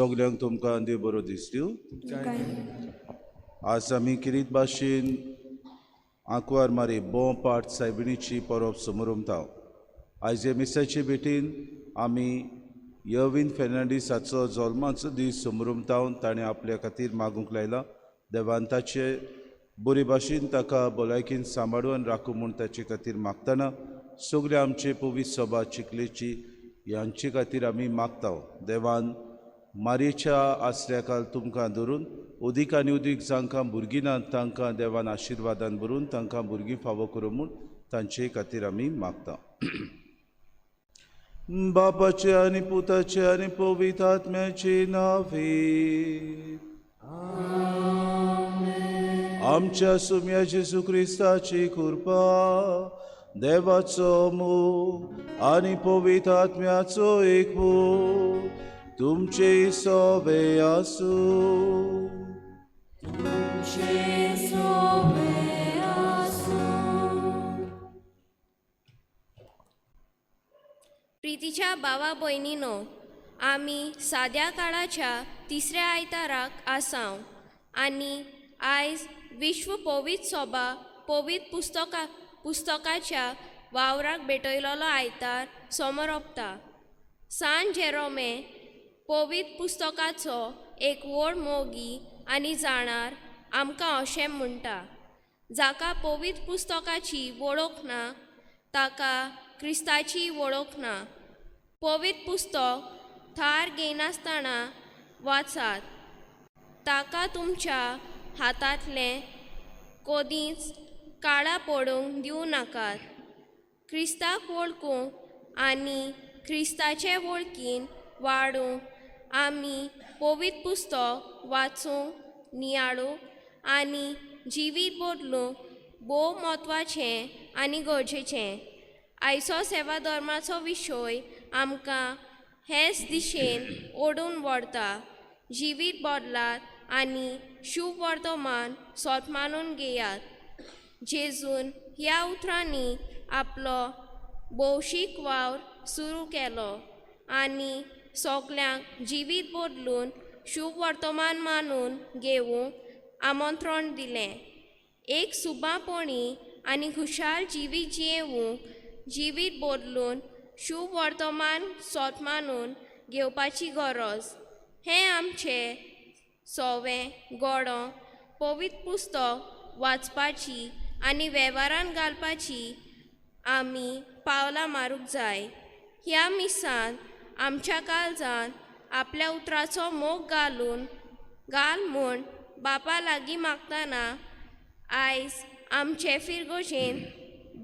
सगल्यांक तुमकां देव बरो दीस दिवं. आज आमी किरीत भाशेन आंकवार मारी बों पाट सायबिणीची परब समरमता. आयज हे मिसाचे भेटीन आमी यवीन फेर्नांडीस हाचो जल्माचो दीस समरमता. ताणें आपल्या खातीर मागूंक लायला. देवान ताचे बरे भाशेन ताका भलायकेन सांबाळून राखूं म्हूण ताचे खातीर मागतना सगळे आमचे पवित्र सभा चिखलेची ह्यांचे खातीर आमी मागता. देवान मारयेच्या आसऱ्याकाल तुमकां धरून उदीक आनी उदीक जांकां भुरगीं ना तांकां देवान आशिर्वादान भरून तांकां भुरगीं फावो करूं म्हूण तांचे खातीर आमी मागता. बापाचे आनी पुताचे आनी पवित्र आत्म्याचे नांवे आमच्या सुम्या जेजू क्रिस्ताची कृपा, देवाचो मोग आनी पवित्र आत्म्याचो एक मोग तुमचे सोबे आसूं. प्रितीच्या भावा भयणीनो, आमी साद्या काळाच्या तिसऱ्या आयताराक आसाव आनी आयज विश्व पवित्र सभा पवित्र पुस्तकाच्या वावराक भेटयलेलो आयतार समरोपता. सान जेरोमे पवित्र पुस्तकाचो एक व्हड मोगी आनी जाणार आमकां अशें म्हणटा, जाका पवित्र पुस्तकाची वळख ना ताका क्रिस्ताची वळख ना. पवित्र पुस्तक थार घेयनासतना वाचात, ताका तुमच्या हातांतलें कदींच काळा पडूंक दिवं नाकात. क्रिस्ताक वळखूंक आनी क्रिस्ताचे वळखीन वाडूंक आमी पवित्र पुस्तक वाचूंक, नियाळूंक आनी जिवीत बदलूंक भोव म्हत्वाचें आनी गरजेचें. आयचो सेवा धर्माचो विशय आमकां हेच दिशेन ओडून व्हरता. जिवीत बदलात आनी शुभ वर्तमान सोत मानून घेयात. जेजून ह्या उतरांनी आपलो भौशीक वावर सुरू केलो आनी सगल्यांक जिवीत बदलून शुभ वर्तमान मानून घेवंक आमंत्रण दिलें. एक सुबापणी आनी खुशाल जिवीत जियेवंक जिवीत बदलून शुभ वर्तमान सोत मानून घेवपाची गरज. हें आमचें सोवें गोडो पवित्र पुस्तक वाचपाची आनी वेव्हारान घालपाची आमी पावलां मारूंक जाय. ह्या मिसान आमच्या काळजान आपल्या उतराचो मोग घालून घाल म्हूण बापा लागीं मागतना आयज आमचे फिरगोजेन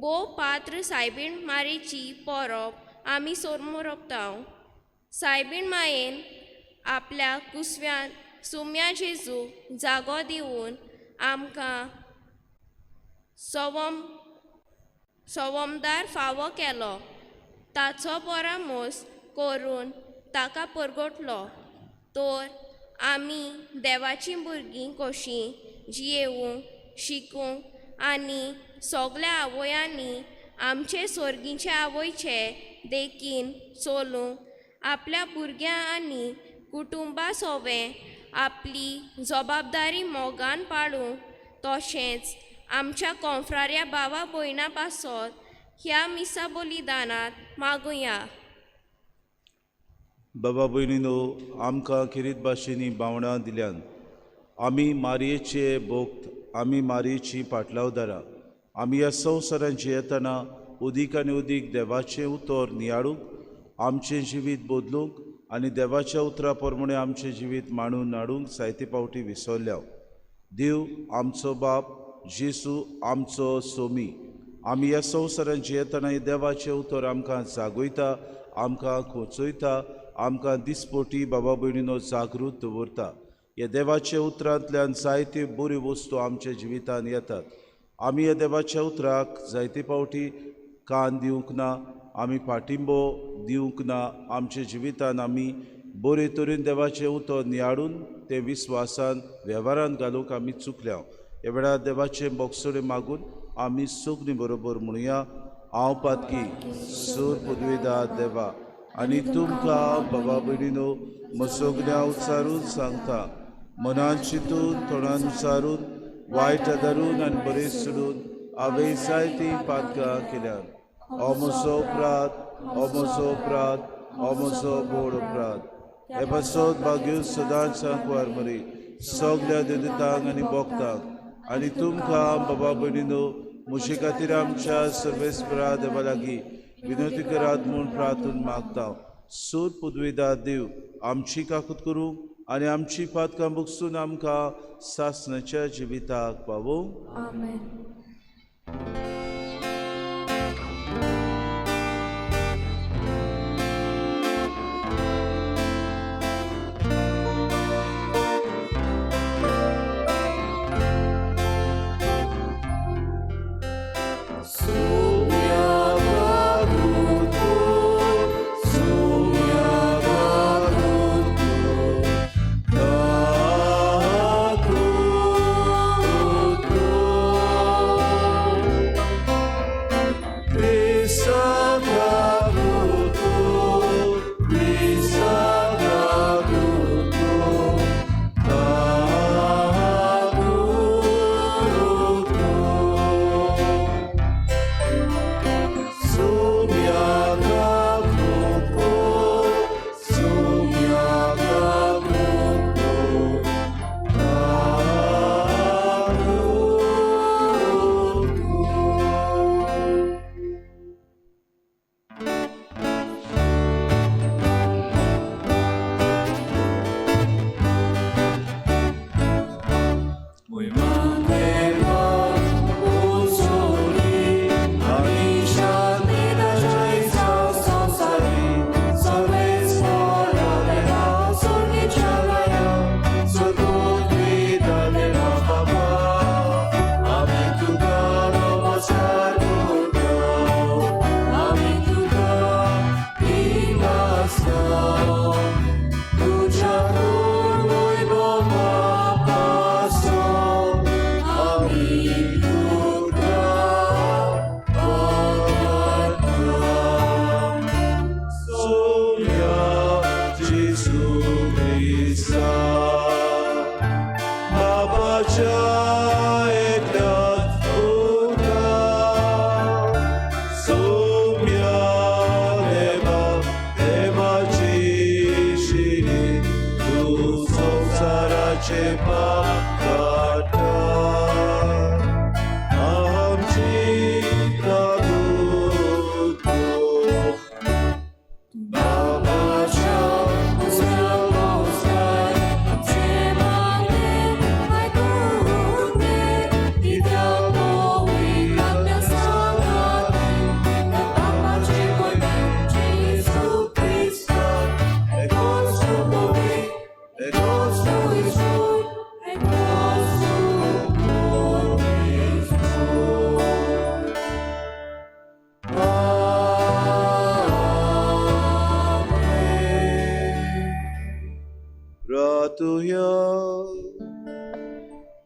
भोव पात्र सायबीण मारीची परब आमी सोरमोरपता. सायबीण मायेन आपल्या कुसव्यान सुम्या जेजू जागो दिवन आमकां सवमदार फावो केलो. ताचो परामोस करून ताका परगटलो. तर आमी देवाचीं भुरगीं कशीं जियेवंक शिकूंक आनी सगल्या आवयांनी आमचे सोर्गीचे आवयचे देखीन चलूंक आपल्या भुरग्यां आनी कुटुंबा सोवें आपली जबाबदारी मोगान पाळूंक तशेंच आमच्या कोंफ्राऱ्या भावा भयणां पासत ह्या मिसा बलिदानांत मागुया. बाबा भयणीनो, आमकां खेरीत भाशेनी भावणां दिल्यान. आमी मारयेचे भोक्त, आमी मारयेची पाटलावदारां. आमी ह्या संवसारांत जियेतना उदीक आनी उदीक देवाचें उतर नियाळूंक, आमचें जिवीत बदलूंक आनी देवाच्या उतरा प्रमाणे आमचें जिवीत मांडून हाडूंक जायते फावटी विसरल्या. देव आमचो बाप, जेजू आमचो सोमी. आमी ह्या संवसारांत जियेतना हें देवाचें उतर आमकां जागयता, आमकां खोचयता, आमकां दिसपोटी बाबा भयणीनो जागृत दवरता. ह्या देवाच्या उतरांतल्यान जायत्यो बऱ्यो वस्तू आमच्या जिवितांत येतात. आमी ह्या देवाच्या उतराक जायते फावटी कान दिवंक ना, आमी पाटिंबो दिवंक ना. आमच्या जिवितान आमी बरे तरेन देवाचें उतर नियाळून तें विस्वासान वेव्हारान घालूंक आमी चुकल्या. ह्या वेळार देवाचें बोगसोडे मागून आमी सगळीं बरोबर म्हणुया, हांव पातकी सूर पुदवेदार देवा आनी तुमकां बाबा भयणीनो मसोगल्या उच्चारून सांगता मनान चिंतून तोंडान उच्चारून वायट आदारून आनी बरें सोडून हांवें जायतीं पातकां केल्यात. हो म्हजो अपराध, हो म्हजो अपराध, हो म्हजो व्हड अपराध. हे पासत भाग्यो सदांच सांकवार मरी सगल्या देवतांक आनी भक्तांक आनी तुमकां बाबा भयणीनो म्हजे खातीर आमच्या सर्वेस्परा देवा लागीं विनवती करात म्हूण प्रार्थून मागता. सूर पुदविदा देव आमची काकूत करूं आनी आमची पातकां बुकसून आमकां सासणाच्या जिविताक पावोवं. आमेन.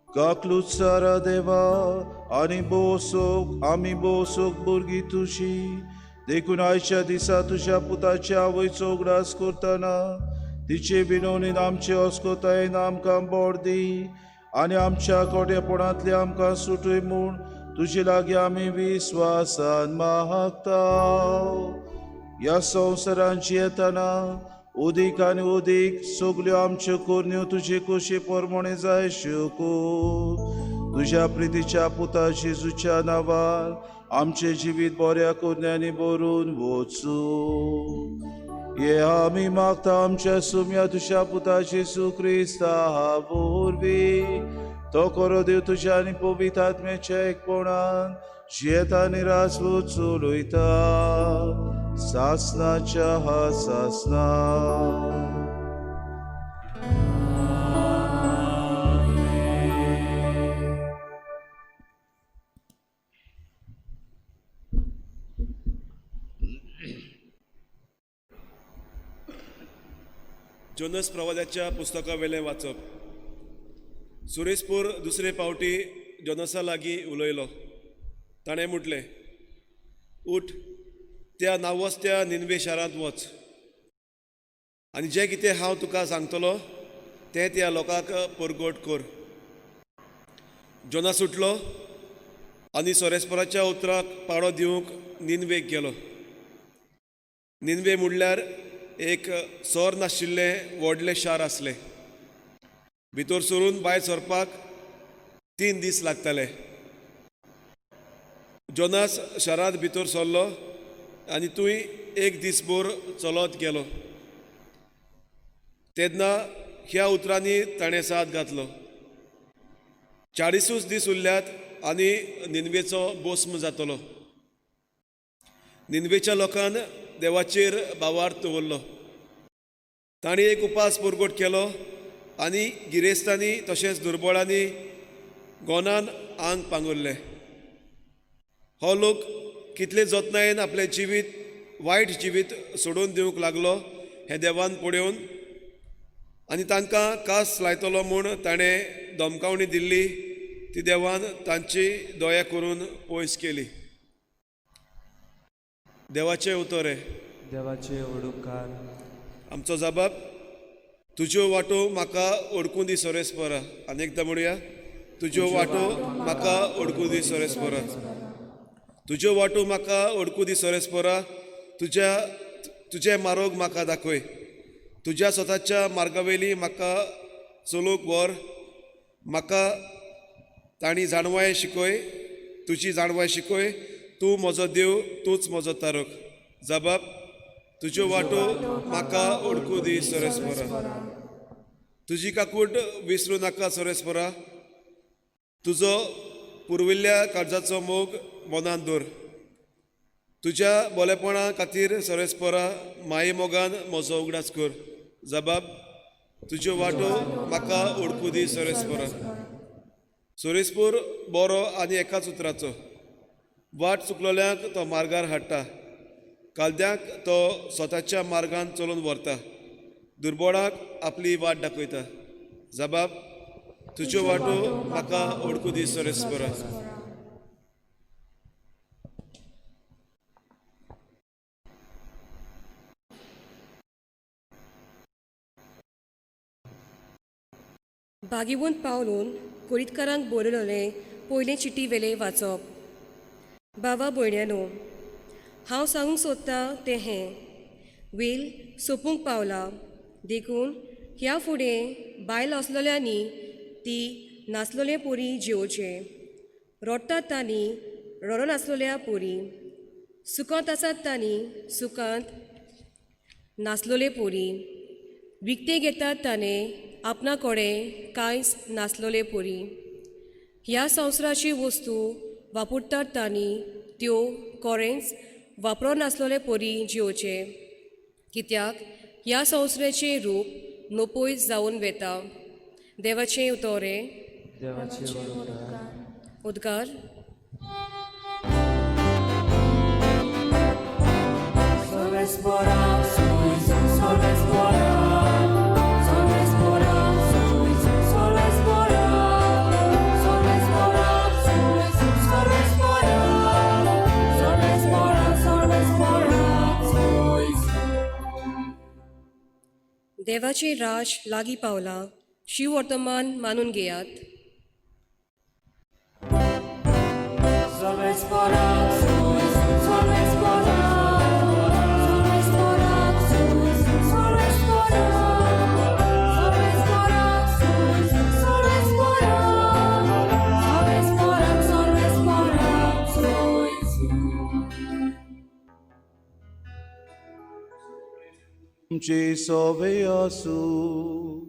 काकलुत्सारा देवा आनी बोसोक आमी बोसोक भुरगीं तुजी देखून आयच्या दिसा तुज्या पुताच्या आवयचो उगडास करतना तिचे विनवणीन आमचे अस्कोतायेन आमकां बोड दी आनी आमच्या कोट्यापणांतले आमकां सुटय म्हूण तुजे लागीं आमी विस्वासान मागता. ह्या संवसारांत जियेतना उदीक आनी उदीक सगल्यो आमच्यो करण्यो तुजे कुशी प्रमाणे जायश्यो कर. तुज्या प्रितीच्या पुता जेजूच्या नांवान आमचें जिवीत बऱ्या करण्यांनी भरून वचूं. हे आमी मागता आमच्या सुम्या तुज्या पुता जेजू क्रिस्ता वरवीं. तो करो देव तुज्या आनी पवित्र आत्म्याच्या एकपणान जियेता आनी रास चलयता सासनाच्या हा सासना. जोनस प्रवादाच्या पुस्तकावेलें वाचप. सुरेशपूर दुसरे पावटी जोनसा लागीं उलयलो. ताणें म्हटलें, उठ, त्या नांवस्त्या निनवे शारांत वच. आनी जें कितें हांव तुका सांगतलो तें त्या लोकांक परगट कर. जोनास उठलो आनी सोरेस्पराच्या उतराक पाळो दिवंक निनवेक गेलो. निनवे म्हणल्यार एक सोर नाशिल्लें व्हडलें शार आसलें. भितर सरून भायर सरपाक 3 दीस लागताले. जोनास शारांत भितर सरलो आनी थंय एक दीसभर चलत गेलो. तेन्ना ह्या उतरांनी ताणें साद घातलो, 40 दीस उरल्यात आनी निनवेचो बोस्म जातलो. निनवेच्या लोकान देवाचेर भावार्थ दवरलो. तांणी एक उपास परगट केलो आनी गिरेस्तांनी तशेंच दुर्बळांनी गोनान आंग पांगुरलें. हो लोक कितले जतनायेन आपलें जिवीत वायट जिवीत सोडून दिवंक लागलो हें देवान पळोवन आनी तांकां कास लायतलो म्हूण ताणें धमकावणी दिल्ली ती देवान तांची दया करून पयस केली. देवाचें उतर हें. देवाचे उपकार. आमचो जबाब, तुज्यो वाटो म्हाका ओडकूं दी सोरेस्परा. आनी एकदां म्हणुया, तुज्यो वाटो म्हाका ओडकूं दी सोरेस्परा. तुज्यो वाटो म्हाका ओडकूं दी सोरेस्परा. तुजें मारोग म्हाका दाखय. तुज्या स्वताच्या मार्गावेली म्हाका चलोवंक व्हर. म्हाका तांणी जाणवाय शिकय, तुजी जाणवाय शिकय. तूं म्हजो देव, तूंच म्हजो तारक. जबाब, तुज्यो वाटो म्हाका ओडकूं दी सोरेस्परा. तुजी काकूट विसरूं नाका सोरेस्परा. तुजो पुर्विल्ल्या काळजाचो मोग मनांत दवर. तुज्या बोलेपणा खातीर सोरेस्परा माये मोगान म्हजो उगडास कर. जबाब, तुज्यो वाटो म्हाका ओडकूं दी सोरेस्परा. सोरेस्पोर बरो आनी एकाच उतराचो. वाट चुकलोल्यांक तो मार्गार हाडटा. कालद्यांक तो स्वताच्या मार्गान चलोवन व्हरता. दुर्बोळाक आपली वाट दाखयता. जबाब, तुज्यो वाटो म्हाका ओडकूं दी सोरेस्परा. भागिवंत पावलून कोरीतकारांक बरयलें पयलें चिटी वेलें वाचप. बाबा भयण्यानो, हांव सांगूंक सोदतां तें हें, वेल सोंपूंक पावला, देखून ह्या फुडें बायल आसलेल्यांनी ती नासलेले पोरी जेवचें. रडटात तांणी रडनासलेल्या पोरी, सुखांत आसात तांणी सुखांत नासलेले पोरी, विकतें घेतात ताणें आपणा कडेन कांयच नासलेले पोरी. ह्या संवसाराची वस्तू वापरतात तांणी त्यो कोरेंच वापरनासलेले पोरी जियोचे, कित्याक ह्या संवसाराचें रूप नपयत जावन वेता. देवाचें उतोरें. देवाचे उपकार. उद्गार. देवाचें राज लागीं पावलां, शिव वर्तमान मानून घेयात. तुमचे सोवे आसूं.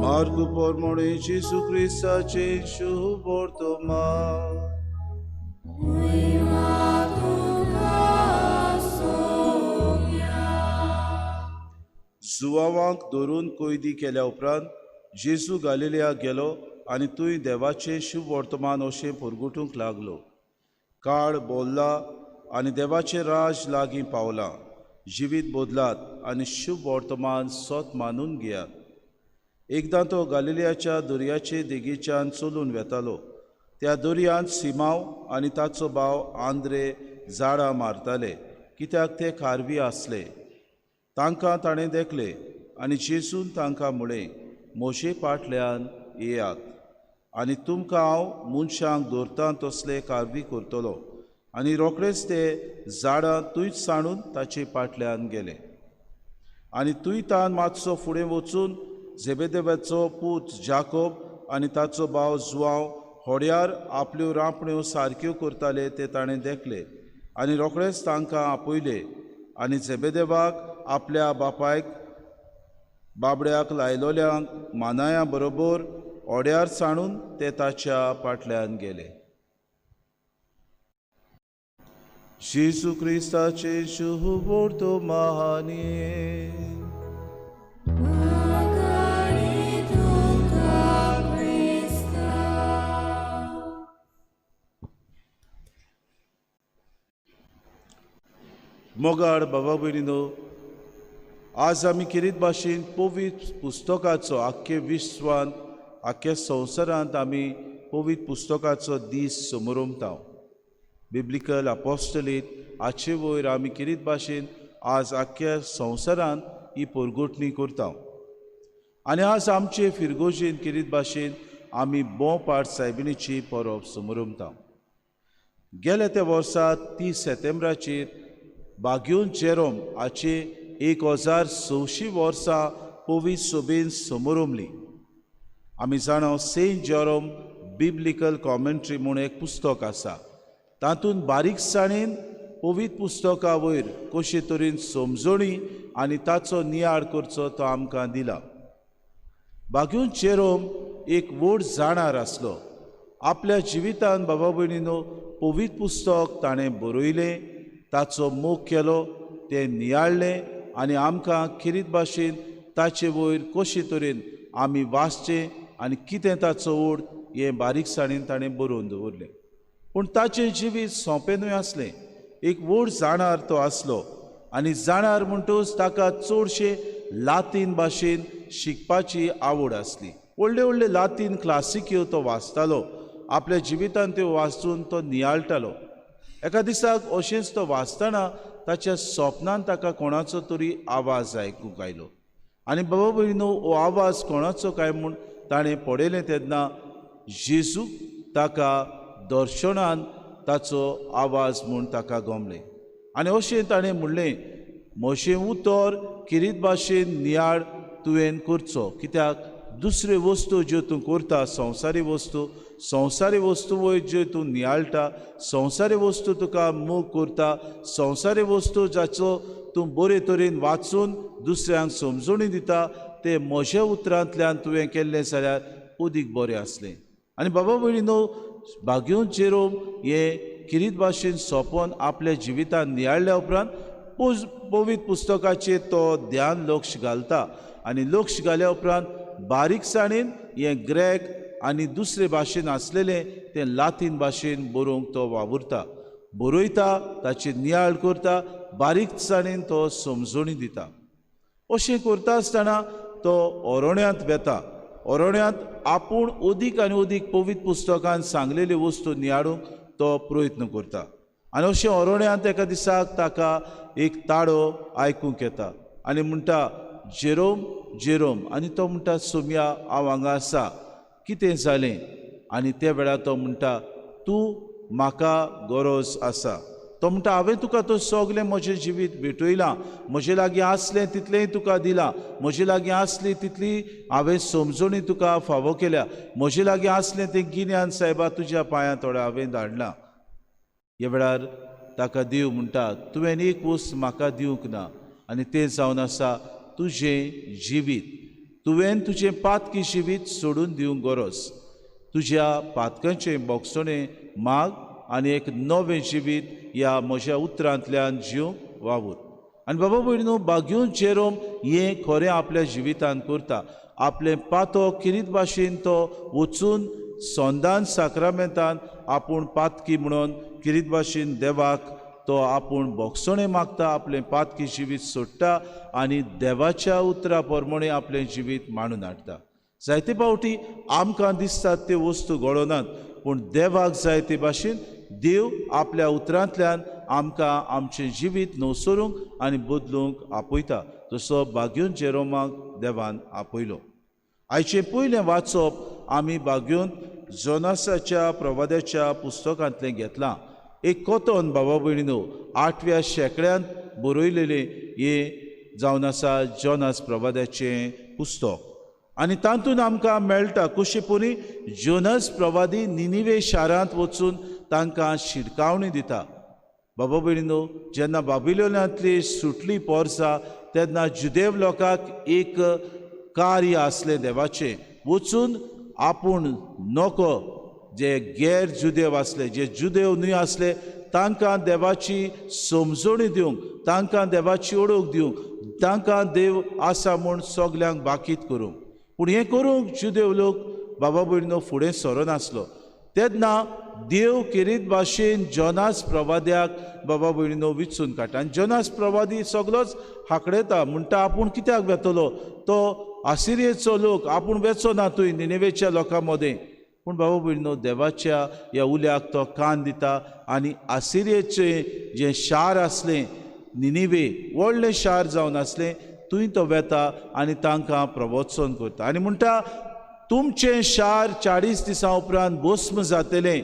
मार्ग प्रमाणे जेजू क्रिस्ताचें शुभ वर्तमान. जुवावांक धरून कैदी केल्या उपरांत जेजू गालिलियाक गेलो आनी थंय देवाचें शुभ वर्तमान अशें परगटूंक लागलो. काळ बोल्ला आनी देवाचें राज लागीं पावलां. जिवीत बदलात आनी शुभ वर्तमान सत मानून घेयात. एकदां तो गालिलियाच्या दर्याचे देगेच्यान चलून वेतालो. त्या दर्यांत सिमांव आनी ताचो भाव आंद्रे जाळां मारताले. कित्याक ते खारवी आसले. तांकां ताणें देखले आनी जेजून तांकां म्हळें, म्हजे फाटल्यान येयात आनी तुमकां हांव मनशांक दवरता तसले कारवी करतलो. आनी रोखडेच ते झाडां थंयच सांडून ताचे फाटल्यान गेले. आनी थंय मातसो फुडें वचून झेबेदेवाचो पूत जाकोब आनी ताचो भाव जुआंव होड्यार आपल्यो रांपण्यो सारक्यो करताले ते ताणें देखले आनी रोखडेच तांकां आपयले. आनी झेबेदेवाक आपल्या बापायक बाबड्याक लायलोल्यांक मानाया बरोबर ओड्यार सांडून ते ताच्या फाटल्यान गेले. जेजू क्रिस्ताचे शुभवर्तमाने. मोगाळ बाबा भयणीनो, आज आमी किरीत भाशेन पवित्र पुस्तकाचो आख्खे विश्वांत आख्ख्या संवसारांत आमी पवित्र पुस्तकाचो दीस समरोमता. बिब्लिकल अपोस्टलेट हाचे वयर आमी किरीत भाशेन आज आख्ख्या संवसारांत ही पोरगोटणी करता. आनी आज आमचे फिरगोजेन किरीत भाशेन आमी बोपाट सायबिणीची परब समरोमता. गेल्या त्या वर्सा 30 सप्टेंबराचेर बाग्योन जेरोम हाचे 1600 वर्सां पवित्र सोबेन समोरमली. आमी जाणा सेंट जेरोम बिब्लिकल कॉमेंट्री म्हूण एक पुस्तक आसा. तातूंत बारीकसाणेन पवित्र पुस्तका वयर कशे तरेन समजणी आनी ताचो नियाळ करचो तो आमकां दिला. बाग्योन जेरोम एक व्हड जाणार आसलो. आपल्या जिवितान बाबा भयणीनो पवित्र पुस्तक ताणें बरयलें, ताचो मोग केलो, तें नियाळ्ळें आनी आमकां खेरीत भाशेन ताचे वयर कशे तरेन आमी वाचचें आनी कितें ताचो ओड हें बारीकसाणेन ताणें बरोवन दवरलें. पूण ताचें जिवीत सोंपें न्हय आसलें. एक व्हड जाणार तो आसलो आनी जाणार म्हणटकच ताका चडशें लातीन भाशेन शिकपाची आवड आसली. व्हडले व्हडले लातीन क्लासिक्यो तो वाचतालो. आपल्या जिवितान त्यो वाचून तो नियाळटालो. एका दिसाक अशेंच तो वाचतना ताच्या स्वप्नान ताका कोणाचो तरी आवाज आयकूंक आयलो आनी बाबा भयणीनो हो आवाज कोणाचो काय म्हूण ताणें पळयलें तेन्ना जेजूक ताका दर्शनान ताचो आवाज म्हूण ताका गमलें. आनी अशें ताणें म्हणलें, म्हजें उतर किरीत भाशेन नियाळ तुवें करचो, कित्याक दुसऱ्यो वस्तू ज्यो तूं करता संवसारी वस्तू, संवसारी वस्तू वयर ज्यो तूं नियाळटा, संवसारी वस्तू तुका मोग करता, संवसारी वस्तू जाचो तूं बरे तरेन वाचून दुसऱ्यांक समजणी दिता ते म्हज्या उतरांतल्यान तुवें केल्लें जाल्यार अदीक बरें आसलें. आनी बाबा भयणीनो, बाग्योन जेरोम हे किरीत भाशेन सोंपोन आपल्या जिवितान नियाळ्ळ्या उपरांत पवित्र पुस्तकाचेर तो ध्यान लक्ष घालता आनी लक्ष घाल्या उपरांत बारीकसाणेन हें ग्रेक आनी दुसरे भाशेन आसलेलें तें लातीन भाशेन बरोवंक तो वावुरता, बरयता, ताचेर नियाळ करता, बारीकसाणेन तो समजणी दिता. अशें करता आसतना तो ओरोण्यांत वेता. ओरोण्यांत आपूण अदीक आनी अदीक पवित्र पुस्तकान सांगलेल्यो वस्तू नियाळूंक तो प्रयत्न करता. आनी अशें ओरोण्यांत एका दिसाक ताका एक ताळो आयकूंक येता आनी म्हणटा, जेरोम जेरोम. आनी तो म्हणटा, सोम्या हांव हांगा आसा, कितें जालें? आनी त्या वेळार तो म्हणटा, तूं म्हाका गरज आसा. तो म्हणटा, हांवें तुका तो सगलें म्हजें जिवीत भेटयलां, म्हजे लागीं आसलें तितलेंय तुका दिलां, म्हजे लागीं आसली तितली हांवें समजणी तुका फावो केल्या, म्हजे लागीं आसलें तें गिन्यान सायबा तुज्या पांयां थोडें हांवें धाडलां. ह्या वेळार ताका देव म्हणटा, तुवें एक वस्त म्हाका दिवंक ना आनी तें जावन आसा तुजें जिवीत. तुवें तुजें पातकी जिवीत सोडून दिवंक गरज, तुज्या पातकांचें बोगसणें माग आनी एक नवें जिवीत ह्या म्हज्या उतरांतल्यान जिवंक वावूर. आनी बाबा भयणीनो, बाग्योन जेरोम हें खरें आपल्या जिवितान करता. आपलें पातो किरीत भाशेन तो वचून सोंदान साक्रामेंतान आपूण पातकी म्हणून किरीत भाशेन देवाक तो आपूण बोगसणें मागता, आपलें पातकी जिवीत सोडटा आनी देवाच्या उतरा प्रमाणें आपलें जिवीत मांडून हाडटा. जायते फावटी आमकां दिसतात त्यो वस्तू घडोनात, पूण देवाक जाय ते भाशेन देव आपल्या उतरांतल्यान आमकां आमचें जिवीत नवसरूंक आनी बदलूंक आपयता, जसो बाग्यून जेरोमाक देवान आपयलो. आयचें पयलें वाचप आमी बाग्यून जोनासाच्या प्रवाद्याच्या पुस्तकांतलें घेतलां. एक कथन बाबा भयणीनो 8व्या शेंकड्यांत बरयलेलें हें जावन आसा जोनास प्रवाद्याचें पुस्तक. आनी तातूंत आमकां मेळटा कशे परी जोनस प्रवादी निनिवे शारांत वचून तांकां शिडकावणी दिता. बाबा भयणीनो, जेन्ना बाबिलोनांतली सुटली पोरसा तेन्ना जुदेव लोकांक एक कार्य आसलें देवाचें, वचून आपूण नको जे गैर जुदेव आसले, जे जुदेव न्हय आसले तांकां देवाची समजणी दिवंक, तांकां देवाची ओळख दिवंक, तांकां देव आसा म्हूण सगल्यांक बाकीत करूंक. पूण हें करूंक जुदेव लोक बाबा भयणीनो फुडें सरनासलो. तेन्ना देव केरीत भाशेन जोनास प्रवाद्याक बाबा भयणीनो विचून काडटा आनी जोनास प्रवादी सगलोच हाकडेता, म्हणटा आपूण कित्याक वेतलो, तो आसिरियेचो लोक, आपूण वेचो ना थंय निनेवेच्या लोकां मदें. पूण बाबा भयणीनो देवाच्या ह्या उल्याक तो कान दिता आनी आसिरियेचें जें शार आसलें निनिवे, व्हडलें शार जावन आसलें, थंय तो वेता आनी तांकां प्रवचन करता आनी म्हणटा तुमचें शार 40 दिसां उपरांत भस्म जातलें,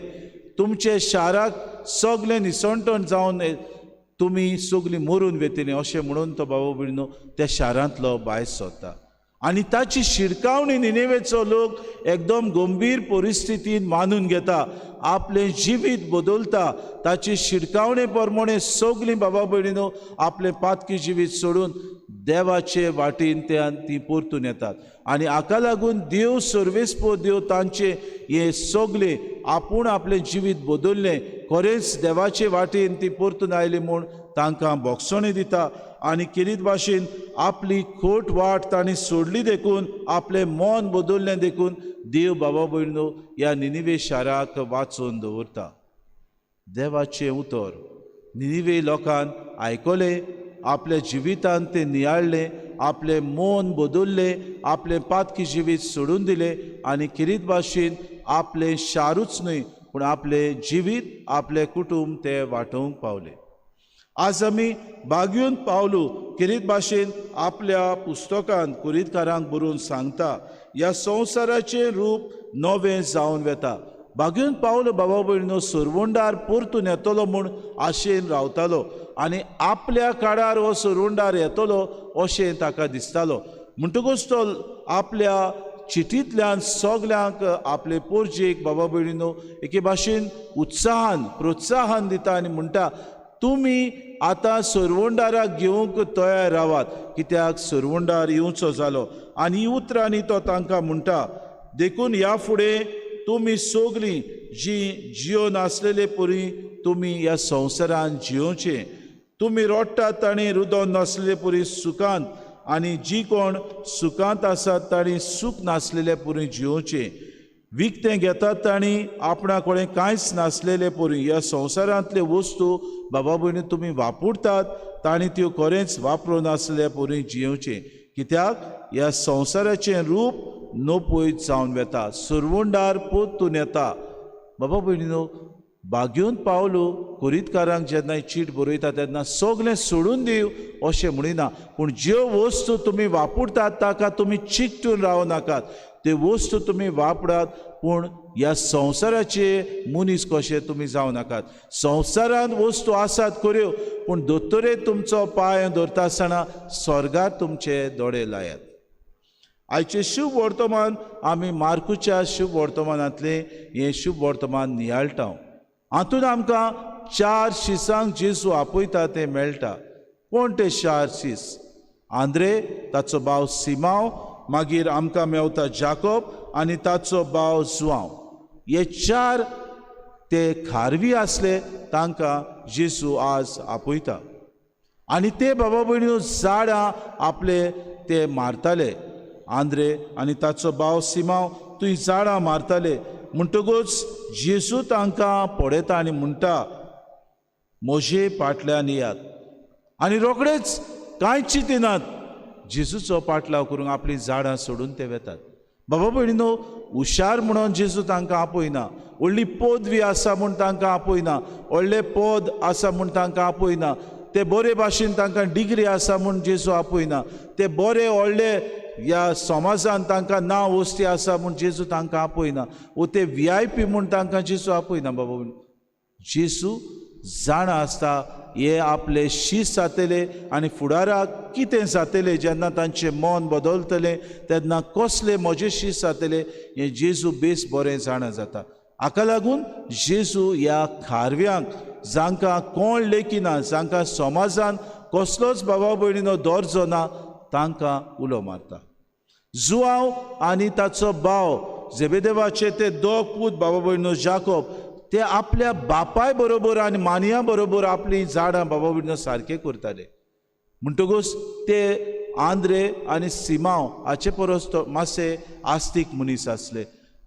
तुमचें शाराक सगलें निसणटण जावन तुमी सगलीं मरून वेतलीं अशें म्हणून तो बाबा भयणीनो त्या शारांतलो भायर सरता. आनी ताची शिरकावणी निनेवेचो लोक एकदम गंभीर परिस्थितीन मानून घेता, आपलें जिवीत बदलता. ताची शिरकावणे प्रमाणे सगलीं बाबा भयणीनो आपलें पातकी जिवीत सोडून देवाचे वाटेन त्या ती परतून येतात. आनी हाका लागून देव सर्वेस्पो देव तांचे हे सगळे आपूण आपलें जिवीत बदललें, खरेंच देवाचे वाटेन ती परतून आयली म्हूण तांकां बोगसणी दिता. आनी केरीत भाशेन आपली खोट वाट तांणी सोडली देखून, आपलें मन बदललें देखून देव बाबा भयणीनो ह्या निनिवे शाराक वाचोवन दवरता. देवाचें उतर निनिवे लोकान आयकलें, आपल्या जिवितान तें नियाळ्ळें, आपलें मन बदललें, आपलें पातकी जिवीत सोडून दिलें आनी केरीत भाशेन आपलें शारूच न्हय पूण आपलें जिवीत, आपलें कुटूंब ते वाटोवंक पावले. आज आमी बागयून पावलू केरीत भाशेन आपल्या पुस्तकांत कुरीतकारांक बरोवन सांगता, ह्या संवसाराचें रूप नवें जावन वेता. बागयून पावलो बाबा भयणीनो सरवंडार परतून येतलो म्हूण आशेन रावतालो आनी आपल्या काळार हो सरवंडार येतलो अशें ताका दिसतालो. म्हणटकूच तो आपल्या चिटींतल्यान सगल्यांक आपले पोरजेक बाबा भयणीनो एके भाशेन उत्साहान प्रोत्साहन दिता आनी म्हणटा तुमी आतां सरवंडाराक घेवंक तयार रावात, कित्याक सरवंडार येवचो जालो. आनी ही उतरांनी तो तांकां म्हणटा, देखून ह्या फुडें तुमी सगलीं जी जियोन आसलेले परी तुमी ह्या संवसारान जियोवचें. तुमी रोडटात तांणी रुदोन नासलेले परी सुखांत, आनी जी कोण सुखांत आसात तांणी सूख नासलेले परी जियोवचें. विकतें घेतात तांणी आपणा कडेन कांयच नासलेले परी ह्या संवसारांतल्यो वस्तू बाबा भयणी तुमी वापरतात तांणी त्यो खरेंच वापरून नासले परी जियोवचें, कित्याक ह्या संवसाराचें रूप नपयत जावन वेता, सरवंडार परतून येता. बाबा भयणीनो बागयोन पावलो कुरीतकारांक जेन्ना चीट बरयता तेन्ना सगलें सोडून दिव अशें म्हणिना, पूण ज्यो वस्तू तुमी वापरतात ताका तुमी चिकटून रावं नाकात, त्यो वस्तू तुमी वापरात पूण ह्या संवसाराचे मनीस कशे तुमी जावं नाकात. संवसारांत वस्तू आसात खऱ्यो पूण दोतोरे तुमचो पांय धरता आसतना स्वर्गार तुमचे दोळे लायात. आयचें शुभ वर्तमान आमी मार्कूच्या शुभ वर्तमानांतलें हें शुभ वर्तमान नियाळटा. हातूंत आमकां 4 शिसांक जेजू आपयता तें मेळटा. कोण ते 4 शीस? आंद्रे, ताचो भाव सिमांव, मागीर आमकां मेवता जाकोब आनी ताचो भाव जुआंव. हे 4 ते खारवी आसले, तांकां जेजू आज आपयता. आनी ते बाबा भयणीनो झाडां आपले ते मारताले. आंद्रे आनी ताचो भाव सिमांव थंय झाडां मारताले. म्हणटकूच जेजू तांकां पळयता आनी म्हणटा म्हजे फाटल्यान येयात. आनी रोखडेच कांय चिंतिनात, जेजूचो पाटलाव करूंक आपलीं झाडां सोडून ते वेतात. बाबा भयणीनो, हुशार म्हणून जेजू तांकां आपयना, व्हडली पदवी आसा म्हूण तांकां आपयना, व्हडलें पद आसा म्हूण तांकां आपयना, ते बरे भाशेन तांकां डिग्री आसा म्हूण जेजू आपयना, ते बरे व्हडले ह्या समाजान तांकां नांव वस्ती आसा म्हूण जेजू तांकां आपयना, वो ते VIP म्हूण तांकां जेजू आपयना. बाबा भयणीनो, जेजू जाणा आसता हे आपले शीस जातले आनी फुडाराक कितें जातलें, जेन्ना तांचें मन बदलतलें तेन्ना कसले म्हजे शीस जातले हें जेजू बेस बरें जाणा जाता. हाका लागून जेजू ह्या खारव्यांक, जांकां कोण लेखिना, जांकां समाजान कसलोच बाबा भयणीनो दर्जो ना, तांकां उलो मारता. जुआंव आनी ताचो भाव जेबेदेवाचे ते दोग पूत बाबा भयणीनो जाकोब, ते आपल्या बापाय बरोबर आनी मानया बरोबर आपलीं झाडां बाबा भयणीनो सारकें करताले. म्हणटकूच ते आंद्रे आनी सिमांव हाचे परस तो मातशे आस्तीक मनीस आसले.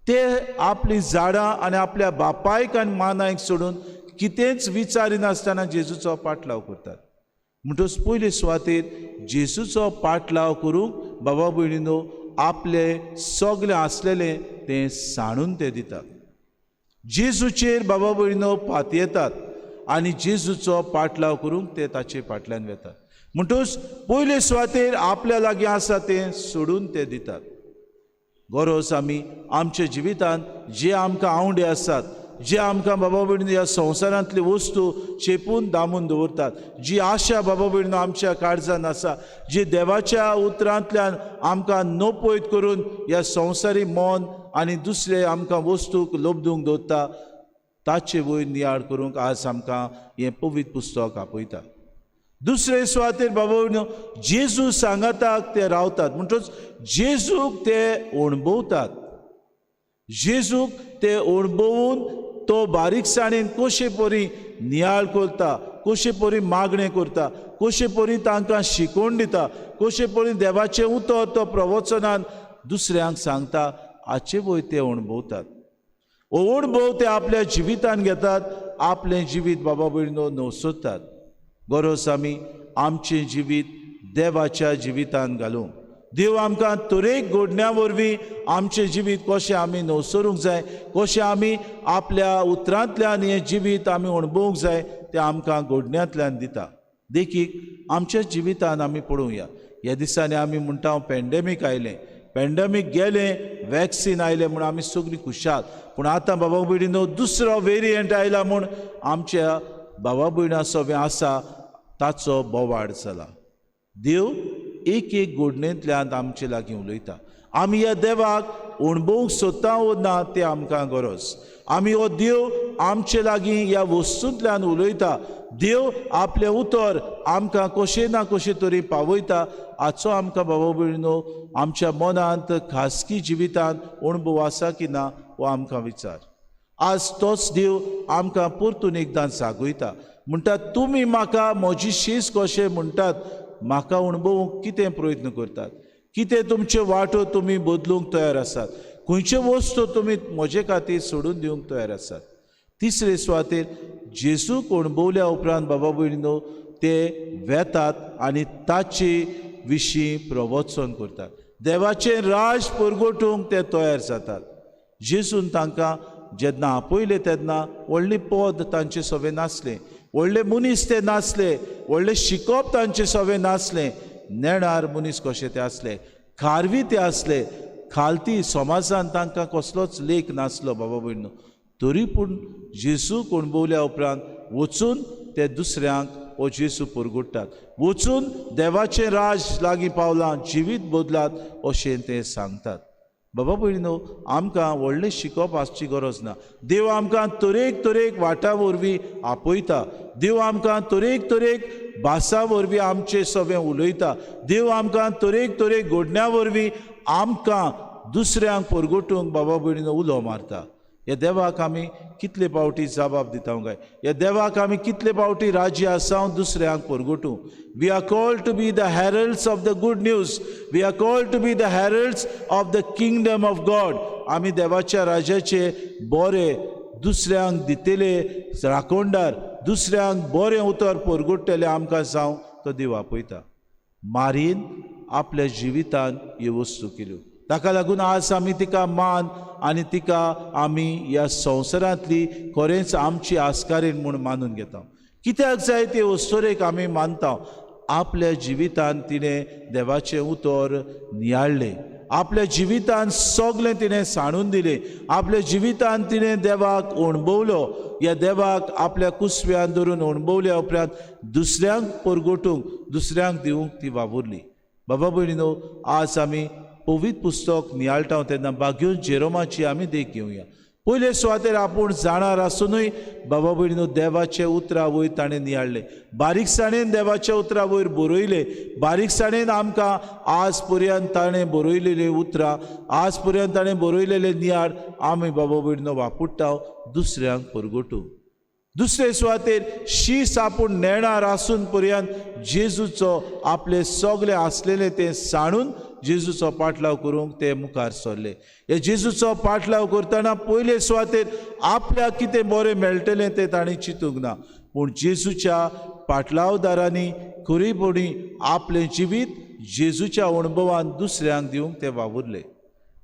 ते आपलीं झाडां आनी आपल्या बापायक आनी मानायक सोडून कितेंच विचारिनासतना जेजूचो पाटलाव करतात. म्हणटकच पयले सुवातेर जेजूचो पाटलाव करूंक बाबा भयणीनो आपले सगळें आसलेलें तें सांडून ते दितात. जेजूचेर बाबा भयणीनो पातयेतात आनी जेजूचो पाटलाव करूंक ते ताचे फाटल्यान वेतात. म्हणटकच पयले सुवातेर आपल्या लागीं आसा तें सोडून ते दितात. गरज आमी आमच्या जिवितांत जे आमकां आवंडे आसात, जे आमकां बाबा भयणीनो ह्या संवसारांतली वस्तू चेपून दामून दवरतात, जी आशा बाबा भयणीनो आमच्या काळजान आसा, जी देवाच्या उतरांतल्यान आमकां नपयत करून ह्या संवसारी मन आनी दुसरे आमकां वस्तूक लब्दूंक दवरता, ताचे वयर नियाळ करूंक आज आमकां हें पवित्र पुस्तक आपयता. दुसरे सुवातेर बाबा भयणीनो जेजू सांगाताक ते रावतात. म्हणटकच जेजूक ते अणभवतात. जेजूक ते अणभवून तो बारीकसाणेन कशे परी नियाळ करता, कशे परी मागणें करता, कशे परी तांकां शिकोवन दिता, कशे परी देवाचें उतर तो प्रवचनान दुसऱ्यांक सांगता, हाचे वयर ते अणभवतात. अणभव ते आपल्या जिवितान घेतात, आपलें जिवीत बाबा भयणीनो नवसोतात. गरज आमी आमचें जिवीत देवाच्या जिवितान घालूंक. देव आमकां तरेक घडण्या वरवीं आमचें जिवीत कशें आमी नवसरूंक जाय, कशें आमी आपल्या उतरांतल्यान हें जिवीत आमी अणभवूंक जाय तें आमकां घडण्यांतल्यान दिता. देखीक आमच्या जिवितान आमी पळोवया, ह्या दिसांनी आमी म्हणटा पॅन्डेमीक आयलें, पॅन्डेमीक गेलें, वॅक्सीन आयलें म्हूण आमी सगळीं खुशाल. पूण आतां बाबा भयणीनो दुसरो वेरियंट आयला म्हूण आमच्या बाबा भयणां सगळें आसा ताचो बोवाळ जाला. देव एक एक घडणेंतल्यान आमचे लागीं उलयता. आमी ह्या देवाक अणभवूंक सोदता वो ना तें आमकां गरज. आमी हो देव आमचे लागीं ह्या वस्तूंतल्यान उलयता. देव आपलें उतर आमकां कशें ना कशें तरी पावयता. हाचो आमकां बाबा भयणीनो आमच्या मनांत खासगी जिवितांत अणभव आसा की ना हो आमकां विचार. आज तोच देव आमकां परतून एकदां जागयता. म्हणटा तुमी म्हाका म्हजी शीस कशें म्हणटात, म्हाका अणभवूंक कितें प्रयत्न करतात, कितें तुमच्यो वाटो तुमी बदलूंक तयार आसात, खंयच्यो वस्तू तुमी म्हजे खातीर सोडून दिवंक तयार आसात. तिसरे सुवातेर जेजूक अणभवल्या उपरांत बाबा भयणीनो ते वेतात आनी ताचे विशीं प्रवचन करतात. देवाचें राज परगटूंक ते तयार जातात. जेजून तांकां जेन्ना आपयले तेन्ना व्हडलें पद तांचे सगळें नासलें, व्हडले मनीस ते नासले, व्हडलें शिकप तांचे सगळें नासलें, नेणार मनीस कशे ते आसले, खारवी ते आसले, खालती समाजान तांकां कसलोच लेख नासलो बाबा भयणीनो. तरी पूण जेजूक अणभवल्या उपरांत वचून ते दुसऱ्यांक हो जेजू परगुट्टात, वचून देवाचें राज लागीं पावलां, जिवीत बदलात अशें ते सांगतात. बाबा भयणीनो आमकां व्हडलें शिकप आसची गरज ना. देव आमकां तरेक तरेक वाटा वरवीं आपयता. देव आमकां तरेक तरेक भासां वरवीं आमचें सगळें उलयता. देव आमकां तरेक तरेक घडण्या वरवीं आमकां दुसऱ्यांक परगटूंक बाबा भयणीनो उलो मारता. ह्या देवाक आमी कितले पावटी जबाब दिता काय? ह्या देवाक आमी कितले पावटी राजी आसा दुसऱ्यांक परगटूं? We are called to be the heralds of the good news. We are called to be the heralds of the kingdom of God. आमी देवाच्या राजाचे बरे दुसऱ्यांक दितले राखणदार, दुसऱ्यांक बरें उतर परगट्टले आमकां जावं तो देव आपयता. मारीन आपल्या जिवितान ह्यो वस्तू केल्यो. ताका लागून आज आमी तिका मान आनी तिका आमी ह्या संवसारांतली खरेंच आमची आस्कारीण म्हूण मानून घेता. कित्याक जाय ते अस्तोरेक आमी मानता? आपल्या जिवितान तिणें देवाचें उतर नियाळ्ळें, आपल्या जिवितान सगळें तिणें सांडून दिलें, आपल्या जिवितान तिणें देवाक अणभवलो. ह्या देवाक आपल्या कुसव्यान धरून अणभवल्या उपरांत दुसऱ्यांक परगटूंक, दुसऱ्यांक दिवंक ती वावुरली. बाबा भयणीनो, आज आमी पवित्र पुस्तक नियाळटा तेन्ना बाग्यून जेरोमाची आमी देख घेवया. पयले सुवातेर आपूण जाणार आसुनूय बाबा भयणीनो देवाचे उतरां वयर ताणें नियाळ्ळें, बारीकसाणेन देवाच्या उतरां वयर बरयलें, बारीकसाणेन आमकां आज पर्यंत ताणें बरयलेलीं उतरां, आज पर्यंत ताणें बरयलेले नियाळ आमी बाबा भयणीनो वापुडटा दुसऱ्यांक परगटूंक. दुसरे सुवातेर शीस आपूण नेणार आसून पर्यंत जेजूचो आपले सगळे आसलेले तें सांडून जेजूचो पाटलाव करूंक ते मुखार सरले. हे जेजूचो पाटलाव करतना पयले सुवातेर आपल्याक कितें बरें मेळटलें तें ताणें चिंतूंक ना, पूण जेजूच्या पाटलावदारांनी खरीपणी आपलें जिवीत जेजूच्या अणभवान दुसऱ्यांक दिवंक ते वावुरले.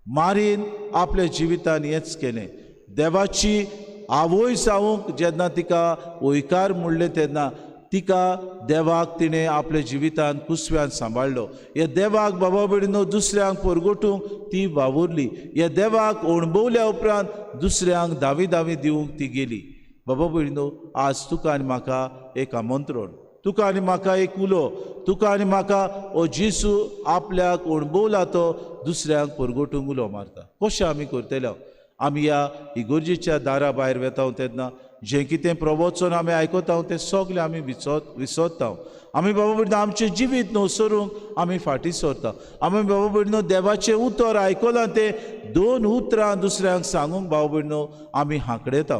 मारीन आपल्या जिवितान हेंच केलें. देवाची आवय जावंक जेन्ना तिका वयकार म्हणलें तेन्ना तिका देवाक तिणें आपल्या जिवितान कुसव्यान सांबाळ्ळो. ह्या देवाक बाबा भयणीनो दुसऱ्यांक परगटूंक ती वावुरली. ह्या देवाक अणभवल्या उपरांत दुसऱ्यांक दावी दावी दिवंक ती गेली. बाबा भयणीनो, आज तुका आनी म्हाका एक आमंत्रण, तुका आनी म्हाका एक उलो, तुका आनी म्हाका ओ जेजू आपल्याक अणभवला तो दुसऱ्यांक परगटूंक उलो मारता. कशें आमी करतले? आमी ह्या इगोर्जेच्या दारा भायर वेता तेन्ना जें कितें प्रवचन आमी आयकता तें सगळें आमी विसरता. आमी बाबा भयणीनो आमचें जिवीत न्हू सरूंक आमी फाटीं सरता. आमी बाबा भयणीनो देवाचें उतर आयकलां तें दोन उतरां दुसऱ्यांक सांगूंक बाबा भयणीनो आमी हांकडेता.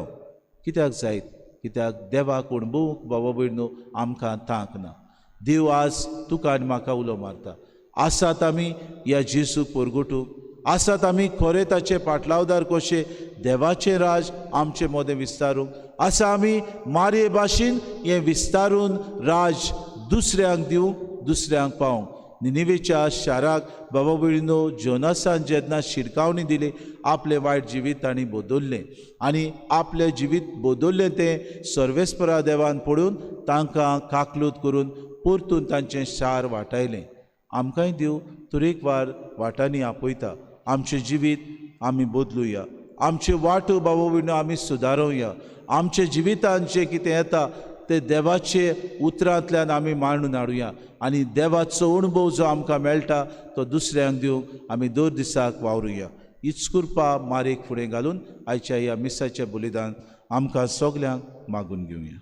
कित्याक जायत? कित्याक देवाक अणभवूंक बाबा भयणीनो आमकां तांक ना. देव आज तुका आनी म्हाका उलो मारता. आसात आमी ह्या जेजूक परगटूंक, आसात आमी खरें ताचे पाटलावदार कशे देवाचें राज आमचे मदें विस्तारूंक, आसा आमी मारये भाशेन हें विस्तारून राज दुसऱ्यांक दिवंक, दुसऱ्यांक पावोवंक. निनिवेच्या शाराक बाबा भयणीनो जोनासान जेन्ना शिरकावणी दिली आपलें वायट जिवीत तांणी बदल्लें आनी आपलें जिवीत बदल्लें तें सर्वेस्परा देवान पडून तांकां काकलूत करून परतून तांचें शार वाटायलें. आमकांय देव तरेकवार वाटांनी आपयता. आमचें जिवीत आमी बदलुया, आमचे वाटो बाबा भयणीनो आमी सुदारोवया. आमच्या जिवितान जें कितें येता ते देवाचे उतरांतल्यान आमी मांडून हाडुया आनी देवाचो अणभव जो आमकां मेळटा तो दुसऱ्यांक दिवंक आमी दर दिसाक वावरुया. हीच कृपा मारेक फुडें घालून आयच्या ह्या मिसाचें बलिदान आमकां सगल्यांक मागून घेवया.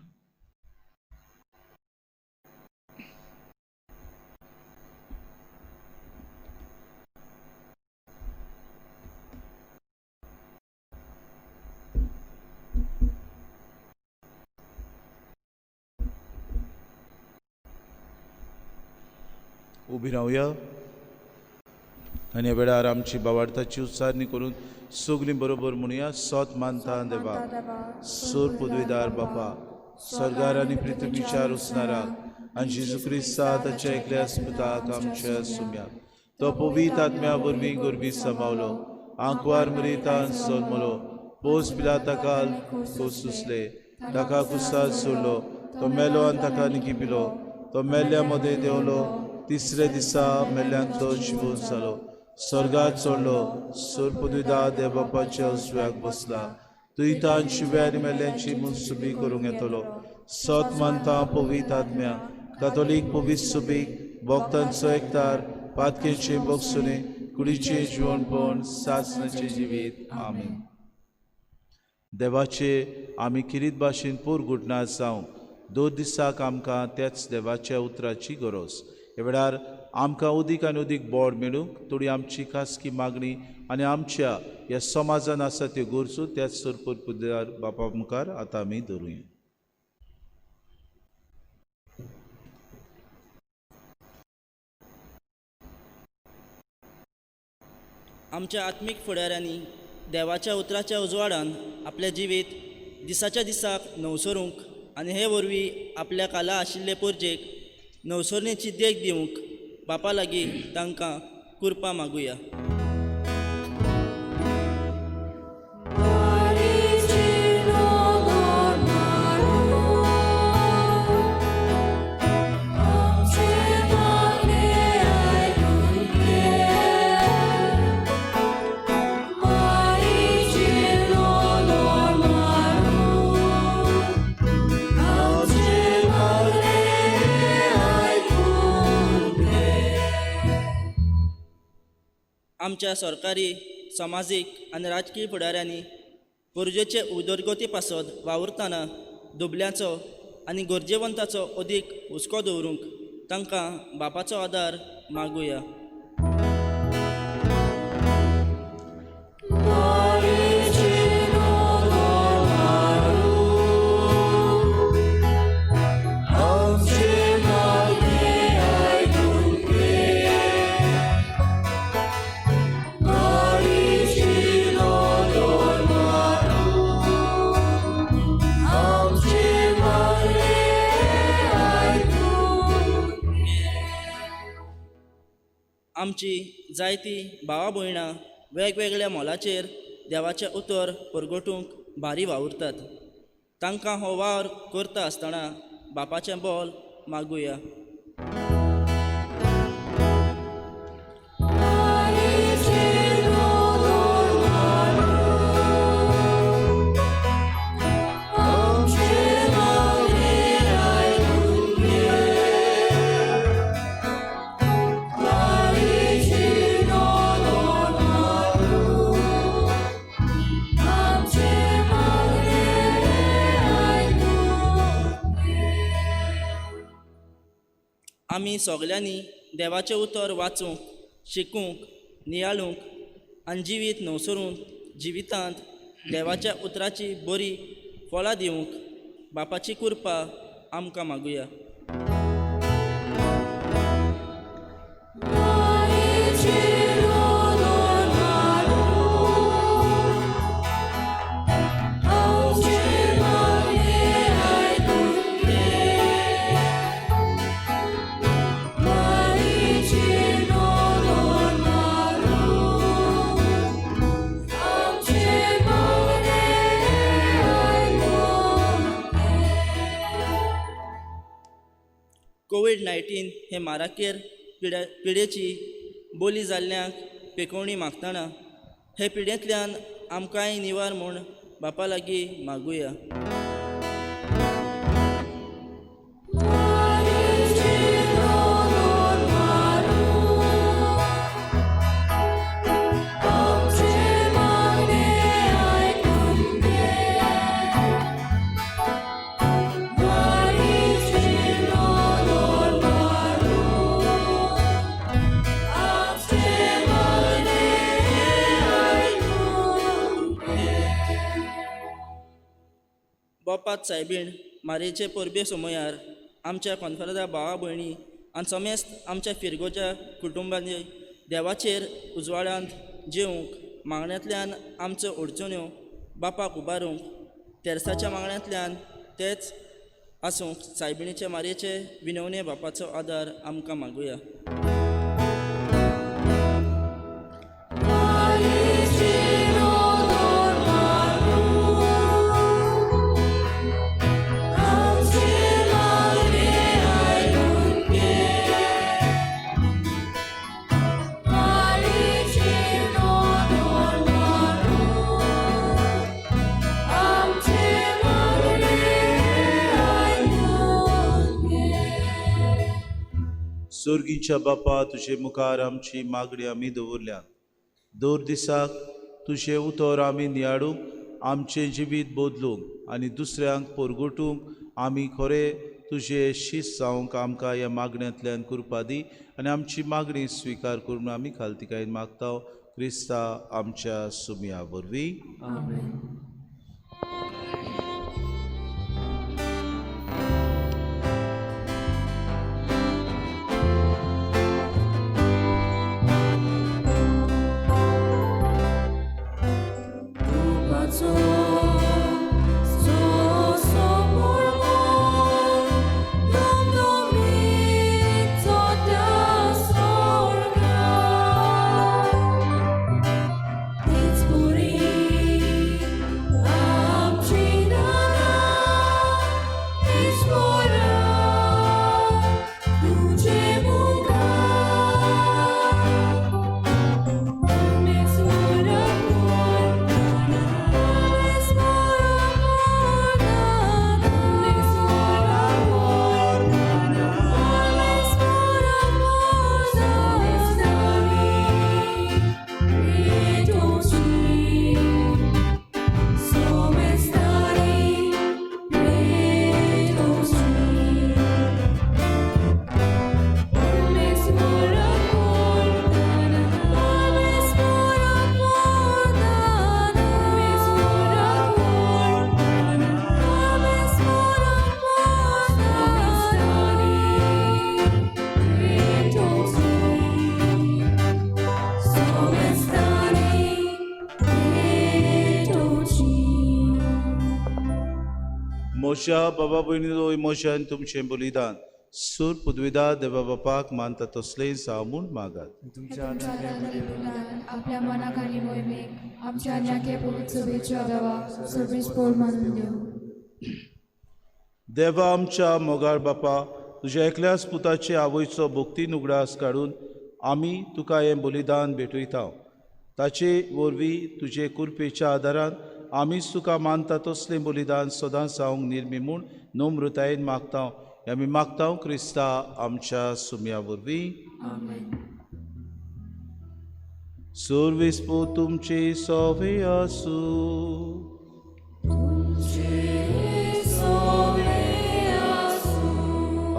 उबी रावया आनी ह्या वेळार आमची बावार्थाची उच्चारणी करून सगळीं बरोबर म्हणुया. सत मानता देवा, सोर पदवीदार बापा, सरगार आनी पृथ्वीच्या रुसणाराक आनी जेजू क्रिस्ता ताच्या एकल्या पुताक आमच्या सुम्याक, तो पवित्र आत्म्या वरवीं गोरवी समावलो, आंकवार मरितान जल्मलो, पोस पिलाताकाल कोसुसले, ताका कुसाद सोडलो, तो मेलो आनी ताका निकिपिलो, तो मेल्ल्या मदें देंवलो, तिसरे दिसा मेल्ल्यान तो जिवोन जालो, स्वर्गात चडलो, सोर पदवीदार देव बापाच्या उजव्याक बसला, तुयतान शिव्या आनी मेल्ल्यांची मुनसुबी करूंक येतलो. सत मानता पवित्र आत्म्या, कातोलीक पवित्र सुबीक, भक्तांचो एकतार, पातकेचें बोगसुने, कुडीचें जिवनपण, सासणाचें जिवीत. आमेन. देवाचे आमी किरीत भाशेन पोरगुटना जावंक दोन दिसाक आमकां त्याच देवाच्या उतराची गरज. ह्या वेळार आमकां उदीक आनी उदीक बोड मेळूंक थोडी आमची खासगी मागणी आनी आमच्या ह्या समाजान आसा त्यो गरजो त्याच सरपूर पुजार बापा मुखार आतां आमी धरुया. आमच्या आत्मीक फुडाऱ्यांनी देवाच्या उतराच्या उजवाडान आपलें जिवीत दिसाच्या दिसाक नवसरूंक आनी हे वरवीं आपल्या काला आशिल्ले पोरजेक नवसरणेची देख दिवंक बापा लागीं तांकां कुरपा मागुया. आमच्या सरकारी, समाजीक आनी राजकीय फुडाऱ्यांनी गरजेचे उदरगती पासत वावुरतना दुबल्यांचो आनी गरजेवंताचो अदीक हुस्को दवरूंक तांकां बापाचो आदार मागुया. आमची जायती भावा भयणां वेगवेगळ्या मोलाचेर देवाचें उतर परगटूंक भारी वावुरतात. तांकां हो वावर करता आसतना बापाचें बोल मागुया. आमी सगल्यांनी देवाचें उतर वाचूंक, शिकूंक, नियाळूंक आनी जिवीत नवसरून जिवितांत देवाच्या उतराची बरी फळां दिवंक बापाची कृपा आमकां मागुया. कोवीड-19 हे माराकेर पिडेची बोली जाल्ल्यांक पेकोवणी मागतना हे पिडेंतल्यान आमकांय निवार म्हूण बापा लागीं मागुया. बापात सायबीण मारयेचे परबे समयार आमच्या कॉन्फरादा भावा भयणी आनी समेस्त आमच्या फिरगोच्या कुटुंबांनी देवाचेर उजवाडांत जेवंक मागण्यांतल्यान आमच्यो अडचण्यो बापाक उबारूंक तेर्साच्या मागण्यांतल्यान तेच आसूंक सायबिणीचे मारयेचे विनवणे बापाचो आदार आमकां मागुया. सोर्गीच्या बापा, तुजे मुखार आमची मागणी आमी दवरल्या. दर दिसाक तुजें उतर आमी नियाळूंक, आमचें जिवीत बदलूंक आनी दुसऱ्यांक परगटूंक आमी खरें तुजें शीस जावंक आमकां ह्या मागण्यांतल्यान कृपा दी आनी आमची मागणी स्विकार करून आमी खालतिकायेन मागता क्रिस्ता आमच्या सुमया वरवीं. आमेन. It's म्हज्या बाबा भयणीनो म्हज्या आनी तुमचें बलिदान सूर पुदविदा देवा बापाक मानता तसलें जावं म्हूण मागात. तुमच्या हातांतलें बलिदान आपल्या मनाक आनी मोहिमेक आमच्या आनी पवित्र सभेच्या देवा सर्वीस पोर मानून दिवं. देवा आमच्या मोगाळ बापा, तुज्या एकल्याच पुताचे आवयचो भक्तीन उगडास काडून आमी तुका हें बलिदान भेटयता. ताचे वरवीं तुजे कुरपेच्या आदारान आमीच तुका मानता तसलें बलिदान सदां जावंक निर्मी म्हूण नम्रतायेन मागता. आमी मागता क्रिस्ता आमच्या सुम्या वरवीं. सुर्वीस पूत तुमची सोवे आसूं.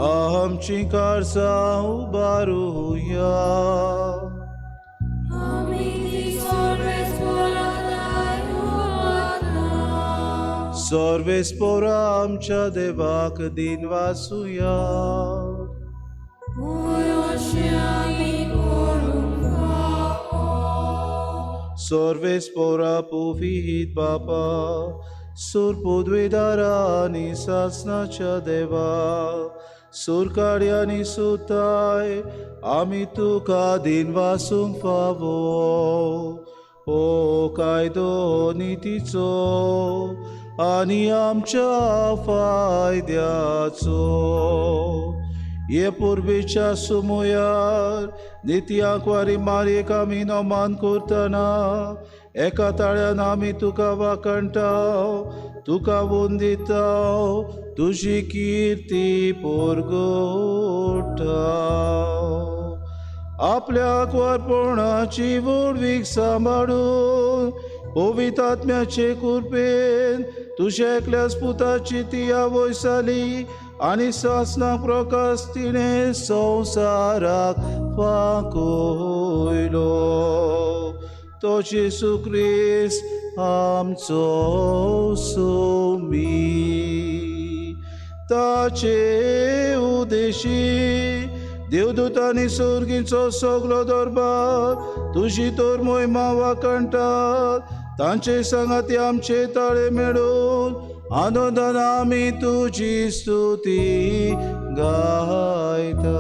आमची काळजां उबारुया. सर्वेस पोरा आमच्या देवाक दिन वासुया. सर्वेस पोरा पुवीत बापा, सूर पुदविदारा आनी सासनाच्या देवा, सुरकाड्यांनी सुताय आमी तुका दिन वासूंक फावो. ओ कायदो नितीचो आनी आमच्या फायद्याचो, हे पुर्वेच्या सुमयार नित्याक वारी मारयेक आमी नमान करतना एका ताळ्यान आमी तुका वाखणटा, तुका वंदिता, तुजी किर्ती परगटा. आपल्या कुंवरपणाची व्हडवीक सांबाळून पवित्र आत्म्याचे कृपेन तुज्या एकल्याच पुताची ती आवय जाली आनी सासणाक प्रकाश तिणें संवसाराक फांकयलो. तो जेजू क्रिस्त आमचो सुमी. ताचे उदेशी देवदूतांनी सुर्गीचो सगलो दरबार तुजी तर मोहिमा वाखणटात. तांचे सांगाती आमचे ताळे मेळून आनंदान आमी तुजी स्तुती गायता.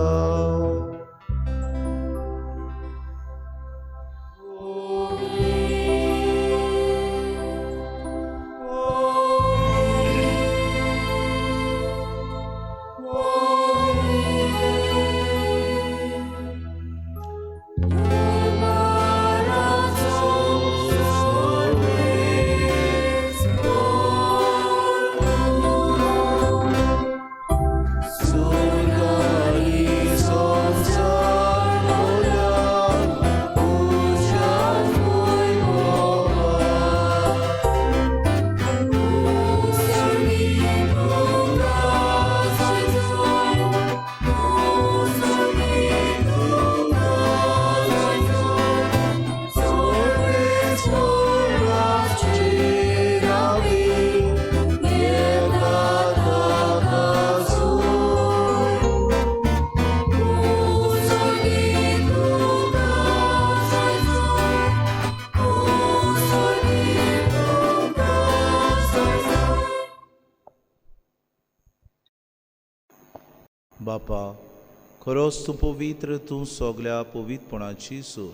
बापा, खरोच तूं पवित्र, तूं सगल्या पवित्रपणाची सूर.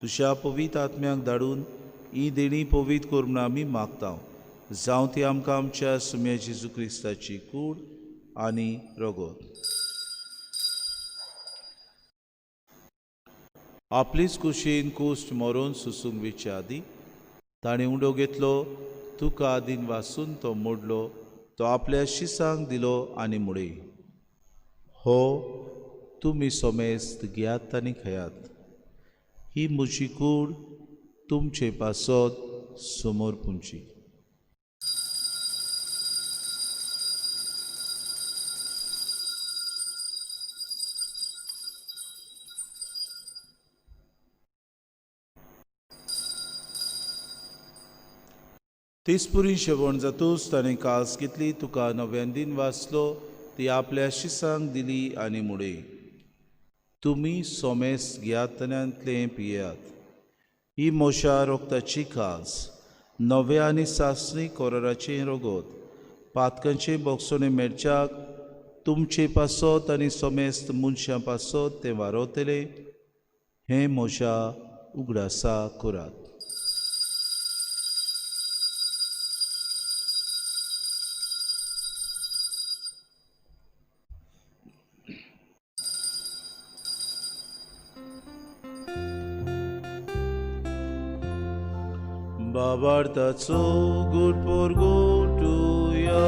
तुज्या पवित्र आत्म्याक धाडून ही देणी पवित्र कर म्हूण आमी मागता. जावं ती आमकां आमच्या सुम्या जेजू क्रिस्ताची कूड आनी रगत. आपलीच कुशीन कुश्ट मरोन सुसूंक वेचे आदीं ताणें उंडो घेतलो, तुका दिन वासून तो मोडलो, तो आपल्या शिसांक दिलो आनी मुडे, हो तुमी सोमेस्त घेयात आनी खेयात, ही म्हजी कूड तुमचे पासत समोर पुंची. तेचपुरी शेवण जातूच ताणें कास घेतली, तुका नव्यान दिन वाचलो, ती आपल्या शिसांक दिली आनी मुडे, तुमी सोमेस घेयात आनी पियात, ही म्हज्या रोगताची कास नव्या आनी सासणी कोराराचें रगत पातकांचे बोगसोणे मेळच्याक तुमचे पासत आनी समेस्त मनशां पासत तें वारवतले हें म्हज्या उगडासा करात. बाबार्थाचो गुरपोर गोटुया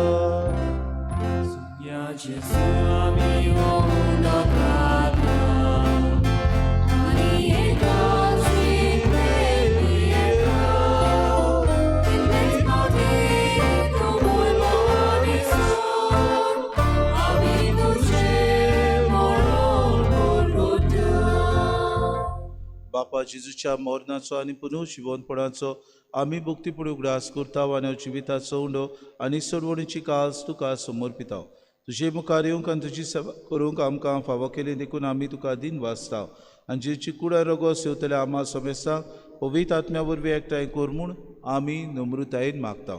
बापा जेजूच्या मरणाचो आनी पुनर्जिवनपणाचो आमी भक्तीपूर्ण उगडास करता आनी जिविताचो उंडो आनी सोडवणीची कास तुका समर्पिता. तुजे मुखार येवंक आनी तुजी सेवा करूंक आमकां फावो केली देखून आमी तुका दिन वाचता आनी जेची कुडा रोगोस येवतल्या आमा समेस्तांक पवित्र आत्म्या वरवीं एकठांय कर म्हूण आमी नम्रतायेन मागता.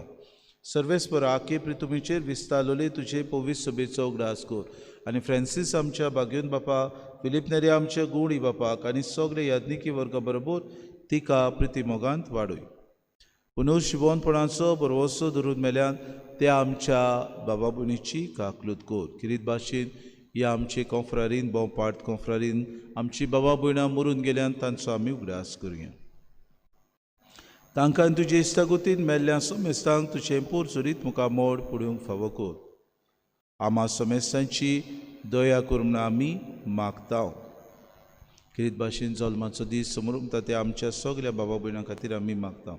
सर्वेस्पर आखे प्रितुमीचेर विस्तारलोले तुजे पवित्र सभेचो उगडास कर आनी फ्रांसीस आमच्या बागयोन बापा, फिलीप नेरी आमच्या गुणी बापाक आनी सगळे याज्ञिकी वर्गा बरोबर तिका प्रितीमोगांत वाडय. पुनर्जिवनपणाचो भरवसो धरून मेल्यान त्या आमच्या बाबा भयणीची काकलूत कर. किरीत भाशेन ह्या आमचे कोंफ्रारीन बोंपाट कोंफ्रारीन आमची बाबा भयणां मरून गेल्यान तांचो आमी उगडास करुया. तांकां तुजे इश्टागतीन मेल्ल्या समेस्तांक तुजें पोर चोरीत मुखार मोड पडूंक फावो कर. आमा समेस्तांची दया कर म्हूण आमी मागता. किरीत भाशेन जल्माचो दीस समरुमता ते आमच्या सगल्या बाबा भयणां खातीर आमी मागता.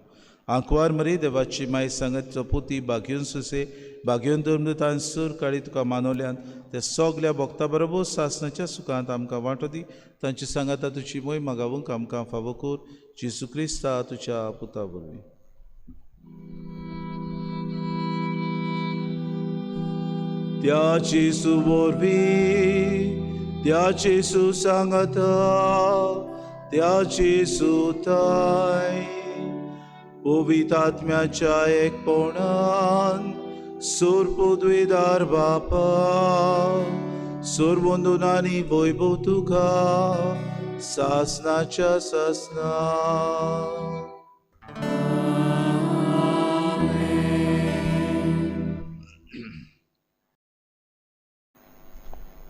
आंकवार मरी देवाची माय सांगत चपुती बागयोन सुसे बागयोन धर्मदूतान सूर काळी तुका मानवल्यान त्या सगल्या भक्ता बरोबर सासणाच्या सुखांत आमकां वांटो दी. तांची सांगाता तुजी मोय मागावंक आमकां फावो कर. जेजू क्रिस्ता तुज्या पुता वरवीं. त्या जेजू वरवीं, त्या जेजू सांगाता, त्या जेजू ताय पवित्र आत्म्याच्या एकपणान सोरपुद्वेदार बापा सोरवंदून आनी वैभव तुका सासनाच्या सासना.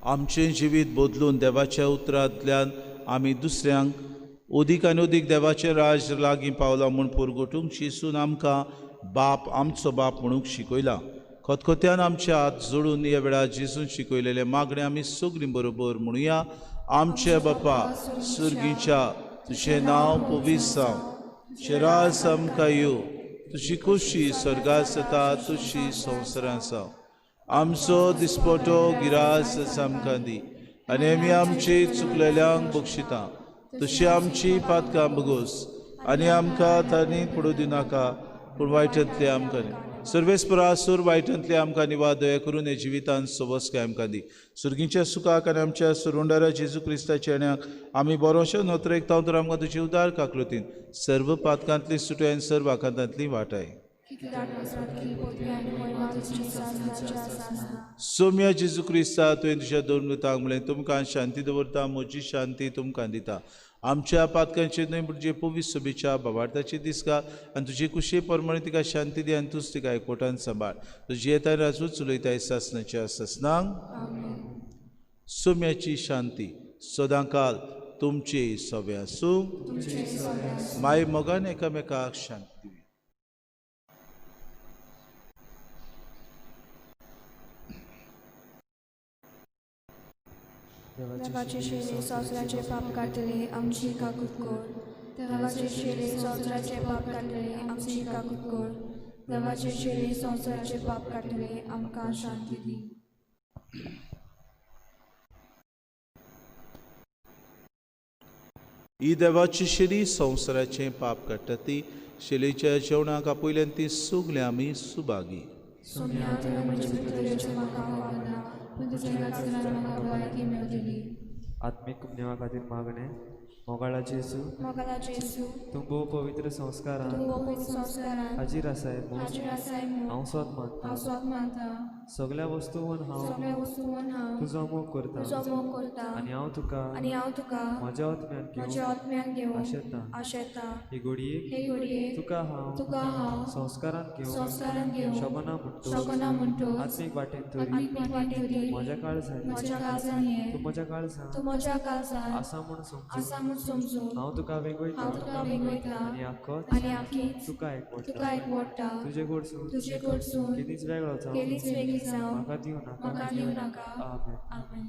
आमचें जिवीत बदलून देवाच्या उतरांतल्यान आमी दुसऱ्यांक अदीक आनी अदीक देवाचें राज लागीं पावलां म्हूण पुरगोटूंक शिसून आमकां बाप आमचो बाप म्हणूंक शिकयला. खतखत्यान आमचे हात जोडून ह्या वेळार जेजून शिकयलेलें मागणें आमी सगळीं बरोबर म्हणुया. आमचे बापा सुर्गीच्या, तुजें नांव पवित्र जावं, तुजें राज आमकां येवं, तुजी खोशी स्वर्गांत जाता तशी संवसारांत जावं. आमचो दिसपटो गिरास आमकां दी आनी आमी आमची चुकलेल्यांक बक्षिता तशी आमची पातकां बगोस आनी आमकां तांणी पडूं दिनाका पूण वायटांतले आमकां न्ही. सर्वेस्परा सूर वायटांतले आमकां निवाद दया करून हे जिवितान सोबसकाय आमकां दी. सुर्गीच्या सुखाक आनी आमच्या सुरुंडारा जेजू क्रिस्ताच्या येण्याक आमी बरोशे नोत्रेकता तर आमकां तुजी उदार काकलुतीन सर्व पातकांतली सुटय आनी सर्व आकांतांतली वाटाय. सोम्या जेजू क्रिस्ता तुवें तुज्या दोन मृतांक म्हणलें तुमकां शांती दवरता, म्हजी शांती तुमकां दिता. आमच्या पातकांचेर न्हय पूण तुजे पवित्र सभेच्या भावार्थाची दिसका आनी तुजे कुशे प्रमाणे तिका शांती दी आनी तूंच तिका एकवटान सांबाळ. तुजी येता राजूच उलयताय सासणाच्या सासणांक. सोम्याची शांती सदांकाल तुमचे सवे आसूं. माय मोगान एकामेकाक शांती दिवया. देवाचे शेरे संवसाराचे पाप काडटले आमची काकूत कर. देवाचे शेरे संवसाराचे पाप काडटले आमची काकूत कर. देवाचे शेरे संवसाराचे पाप काडटले आमकां शांती दी. ही देवाची शेरी संवसाराचें पाप काडटा ती शेलीच्या जेवणाक आपयल्यान ती सगळीं आमी सुभागी. पूण तुज्या नांवान म्हाका भलायकी मेळटली. आत्मीक देवा खातीर मागणें. मोगाळा जेजू, मोगाला जेजू, तूं भोव पवित्र संस्कारान तूं पवित्र संस्कारान हाजीर आसाय म्हूण हाजीर आसाय म्हूण हांव सोद मानता. हांव सोद मानता. सगळ्या वस्तूंवन हांव सगळ्या वस्तूंवन हांव तुजो मोग करता तुजो मोग करता आनी हांव तुका आनी हांव तुका म्हज्या आत्म्यान म्हज्या घेवन आत्म्यान घेवन आशेता. आशेता. हे घडयेक हे घडयेक तुका हांव तुका हांव संस्कारान घेवन संस्कारान घेवन शकना म्हणटोच शकना म्हणटोच आत्मीक वाटेन तरी आत्मीक वाटेन तरी म्हज्या काळजान म्हज्या काळजान ये. तूं म्हज्या काळजान तूं म्हज्या काळजान आसा म्हूण समजून आसा म्हूण समजून हांव तुका वेंगयता हांव तुका वेंगयता आनी आख्खोच आनी आखीच तुका एकवटता. तुका एकवटता. तुजे कडसून तुजे कडसून केदींच वेगळो जावं केदींच वेगळी जावं म्हाका दिवं नाका. म्हाका दिवं नाका. आमेन. आमेन.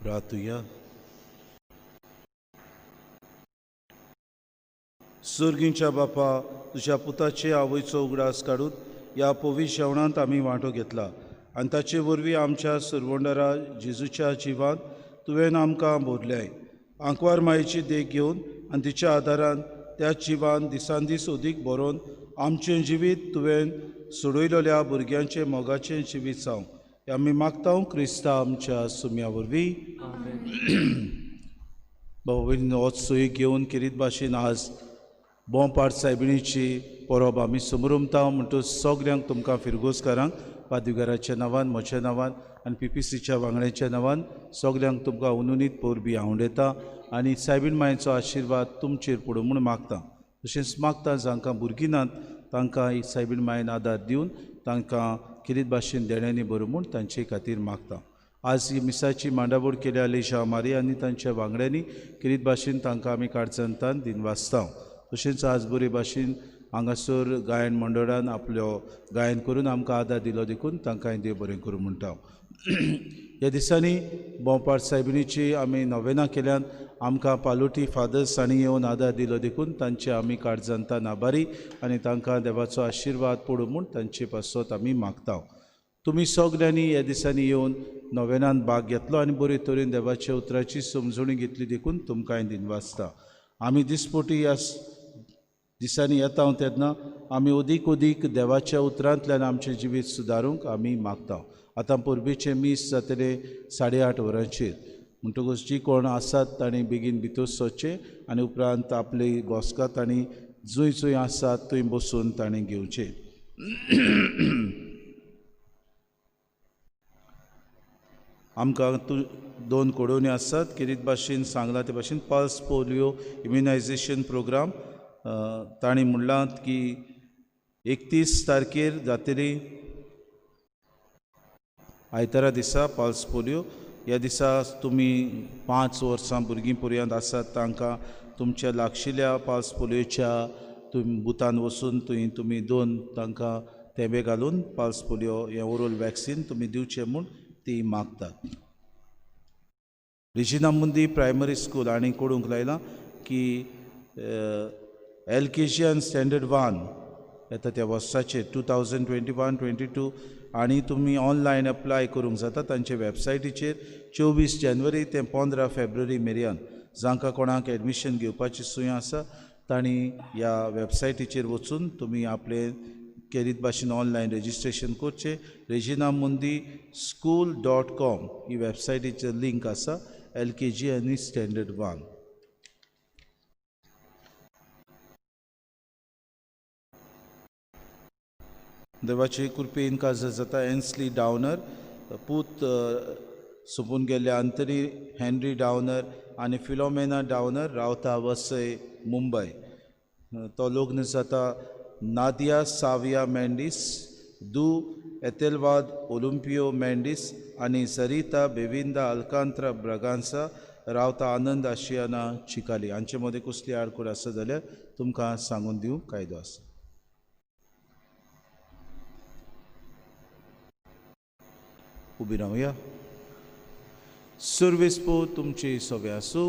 प्रार्थुया. सुर्गींच्या बापा, तुज्या पुताचे आवयचो उगडास काडून ह्या पवित्र जेवणांत आमी वांटो घेतला आनी ताचे वरवीं आमच्या सुरवंडरा जेजूच्या जिवांत तुवें आमकां भरल्याय. आंकवार मायेची देख घेवन आनी तिच्या आदारान त्या जिवान दिसान दीस अदीक बरोवन आमचें जिवीत तुवें सोडयलेल्या भुरग्यांचें मोगाचें जिवीत जावं हें आमी मागता क्रिस्ता आमच्या सुम्या वरवीं. बाबा होच सोयी घेवन किरीत भाशेन आज बोंपाट सायबिणीची परब आमी समरुमता. म्हणटकच सगल्यांक तुमकां फिरगोजकारांक पादविगाराच्या नांवान, म्हज्या नांवान आनी पीपीसीच्या वांगड्यांच्या नांवान सगल्यांक तुमकां उनुनीत परबी आवडयता आनी सायबीण मायेचो आशिर्वाद तुमचेर पडूं म्हूण मागता. तशेंच मागता जांकां भुरगीं नात तांकां सायबीण मायेन आदार दिवन तांकां किरीत भाशेन देण्यांनी बरोवं म्हूण तांचे खातीर मागता. आज ही मिसाची मांडावळ केल्या लेशा मारी आनी तांच्या वांगड्यांनी किरीत भाशेन तांकां आमी काळजांतान दिनवासता. तशेंच आज बरे भाशेन हांगासर गायन मंडळान आपलो गायन करून आमकां आदार दिलो देखून तांकां देव बरें करूं म्हणटा. ह्या दिसांनी बोंपाट सायबिणीची आमी नोवेनां केल्यान आमकां पालोटी फादर्स हांणी येवन आदार दिलो देखून तांचे आमी काळजांतान आभारी आनी तांकां देवाचो आशिर्वाद पडूं म्हूण तांचे पासत आमी मागता. तुमी सगल्यांनी ह्या दिसांनी येवन नोवेनान भाग घेतलो आनी बरे तरेन देवाच्या उतराची समजणी घेतली देखून तुमकांय दिनवासता. आमी दिसपोटी ह्या दिसांनी येता तेन्ना आमी अदीक अदीक देवाच्या उतरांतल्यान आमचें जिवीत सुदारूंक आमी मागता. आतां परबेचें मीस जातलें 8:30 वरांचेर, म्हणटकूच जी कोण आसात तांणी बेगीन भितर सरचें आनी उपरांत आपली बसका तांणी जंय जंय आसात थंय बसून तांणी घेवचें. आमकां तूं दोन कोडोवण्यो आसात किरीत भाशेन सांगलां ते भाशेन पल्स पोलियो इम्युनायजेशन प्रोग्राम तांणी म्हणलां की 31 तारखेर जातली आयतारा दिसा पल्स पोलियो. ह्या दिसा तुमी 5 वर्सां भुरगीं पर्यंत आसात तांकां तुमच्या लागशिल्ल्या पल्स पोलियोच्या तुमी बुथान वचून थंय तुमी 2 तांकां थेंबे घालून पल्स पोलियो हें ओरल वॅक्सीन तुमी दिवचें म्हूण ती मागतात. रेजिना मुंदी प्रायमरी स्कूल आनी कोडूंक लायलां की LKG आनी स्टँडर्ड 1 येता त्या वर्साचेर 2021-22 आनी तुमी ऑनलायन अप्लाय करूंक जाता तांचे वेबसायटीचेर 24 जानेवारी ते 15 फेब्रुवारी मेरेन. जांकां कोणाक एडमिशन घेवपाची सोय आसा तांणी ह्या वेबसायटीचेर वचून तुमी आपले केरीत भाशेन ऑनलायन रजिस्ट्रेशन करचें. रेजिना मुंदी school.com ही वेबसायटीचेर लिंक आसा LKG आनी स्टँडर्ड 1. देवाचे कृपेन काजार जाता एन्सली डावनर पूत सोंपून गेल्ले अंतरी हेनरी डावनर आनी फिलोमेना डावनर रावता वसय मुंबय. तो लग्न जाता नादिया साविया मेंडीस दू एतेलवाद ओलंपियो मेंडीस आनी सरिता बेविंदा अल्कांत्रा ब्रगांसा रावता आनंद आशियाना चिकाली. हांचे मदें कसली आडखळ आसा जाल्यार तुमकां सांगून दिवंक कायदो आसा. उबी रावया. सुर्वेस तुमची सवे आसूं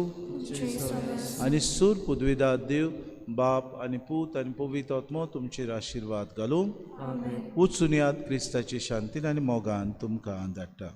आनी सूर पुदविदा देव बाप आनी पूत आनी पवित्र आत्मो तुमचेर आशिर्वाद घालूं. उचून याद क्रिस्ताची शांतीन आनी मोगान तुमकां धाडटा.